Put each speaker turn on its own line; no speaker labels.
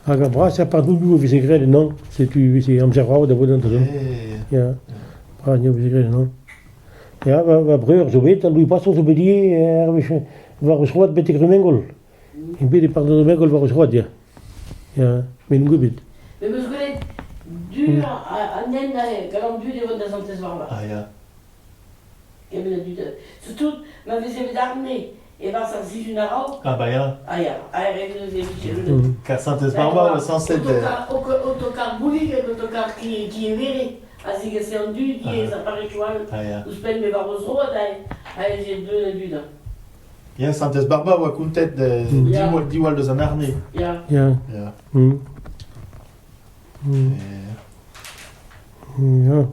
Hag ar brasañ pardonioù a veze graet ennañ, setu e veze amzer vrav da vont an dro. Ya, bras a veze graet ennañ. Ya, va, va breur zo bet, an Louis Passon zo bet ivez hervez war o zroad betek Rumengol. Int bet e pardon Rumengol war o zroad, ya. Ya, met n'on ket bet.
Me 'meus gwelet du an hent aze, gant an dud e vont da Santez-Varva.
Ah ya.
Kement a dud. Surtout ma veze bet arme e-barzh ar sizhun a-raok.
Ah bah ya.
Ah ya, aer e neuze e vije mm.
Kar Santez-Barba oa sañset...
Otokar Boulig hag otokar Kievere a zigase an dud ivez ar parrezioù all.
Ah ya.
Ouzhpenn me war o zroad ae ez eo deuet an dud.
Ya, Santez-Barba oa kontet diwall, diwall deus an arne.
Ya.
Ya.
Ya.
Mm. Mm. Ya.